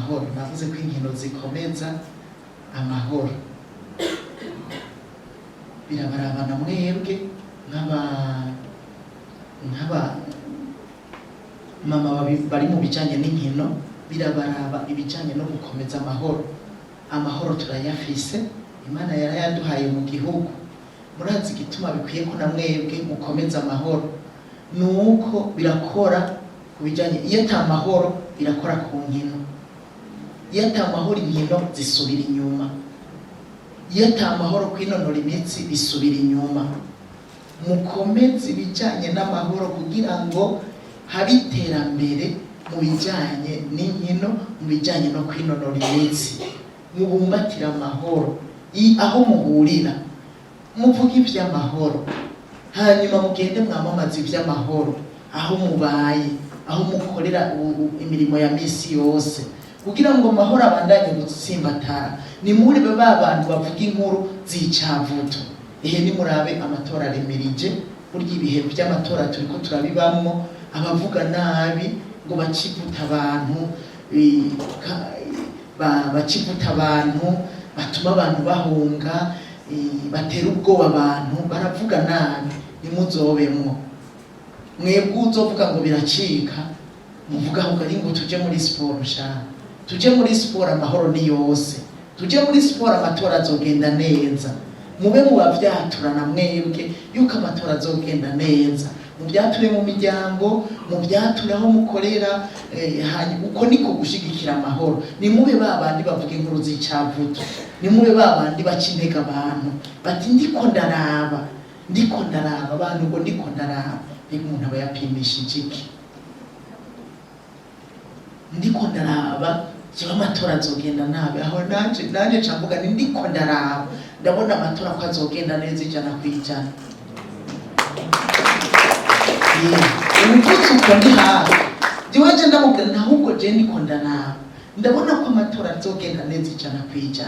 Amahoro, navuze ko inkino zikomeza amahoro. Birabarabana mwebwe nk'aba mama bari mu bijanye n'inkino, birabaraba ibijanye no gukomeza amahoro. Amahoro turayafise, Imana yarayaduhaye mu gihugu. Murazi igituma bikwiye ko na mwebwe mukomeza amahoro? Nuko birakora ku bijanye, iyo ata mahoro birakora ku nkino. Iyo ata mahoro, inkino zisubira inyuma. Iyo ata mahoro, kwinonora imitsi bisubira inyuma. Mukomeze ibijanye n'amahoro kugira ngo habe iterambere mu bijanye n'inkino, mu bijanye no kwinonora imitsi. Mubumbatire amahoro. Aho muhurira muvuge ivy'amahoro, hanyuma mugende mwamamaze ivy'amahoro aho mubaye, aho mukorera imirimo ya misi yose, kugira ngo amahoro abandanye gutsimbatara. Nimurebe ba bantu bavuga inkuru z'icavuto. Ehe, nimurabe amatora aremirije. Burya ibihe vy'amatora turiko turabibamwo, abavuga nabi ngo bacivuta abantu, bacivuta abantu, batuma abantu bahunga, batera ubwoba abantu, baravuga nabi. Nimuzobemwo mwebwe. Uzovuga ngo biracika, muvuga ahubwo ari ngo tuje muri siporo sha, tuje muri siporo, amahoro ni yose, tuje muri siporo, amatora azogenda neza. Mube mubavyaturana mwebwe yuko amatora azogenda neza. Mubyature mu miryango, mubyature aho mukorera. Hanyuma uko niko gushigikira amahoro. Nimube ba bandi bavuga inkuru z'icavuto, nimube ba bandi baca intege abantu bati: "Ndiko ndaraba, ndiko ndaraba abantu ngo ndiko ndaraba." Mbega umuntu aba yapimishije iki? "Ndiko ndaraba jewe amatora azogenda nabi." Aho nanje ca mvuga ni: "Ndiko ndaraba, ndabona amatora ko azogenda neza 100%." Ubuvuzi uko ndi hafi jewe nje ndamubwira nti: "Ahubwo je ndiko ndaraba, ndabona ko amatora azogenda neza 100%,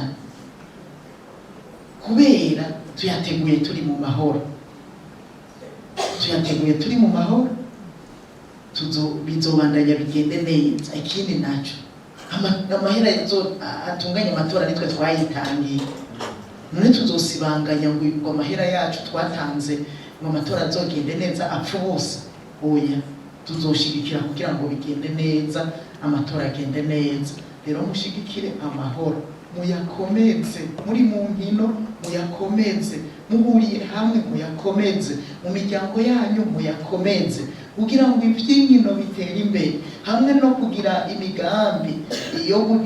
kubera tuyateguye turi mu mahoro, tuyateguye turi mu mahoro, bizobandanya bigende neza." Ikindi naco, amahera atunganya amatora nitwe twayitangiye. None tuzosibanganya ngo amahera yacu twatanze ngo amatora azogende neza apfa ubusa? Oya, tuzoshigikira kugira ngo bigende neza, amatora agende neza. Rero mushigikire amahoro, muyakomeze muri mu nkino, muyakomeze muhuriye hamwe, muyakomeze mu miryango yanyu, muyakomeze kugira ngo iby'inkino bitere imbere, hamwe no kugira imigambi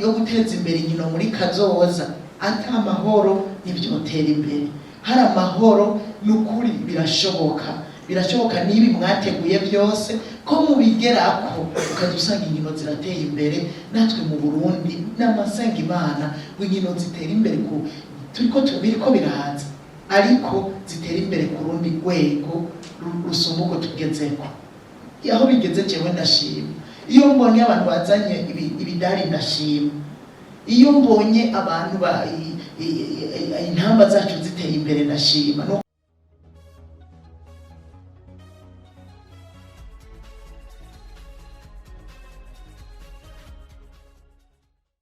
yo guteza imbere inkino muri kazoza. Ata amahoro ntibyotera imbere. Hari amahoro, ni ukuri birashoboka, birashoboka n'ibi mwateguye byose ko mubigerako, ukaza usanga inkino zirateye imbere. Natwe mu Burundi n'amasenga Imana ngo inkino zitera imbere, ku turiko biriko biraza, ariko zitera imbere ku rundi rwego rusumba uko tugezeko. Aho bigeze jewe ndashima. Iyo mbonye abantu bazanye ibidari ndashima. Iyo mbonye abantu ba intamba zacu ziteye imbere ndashima.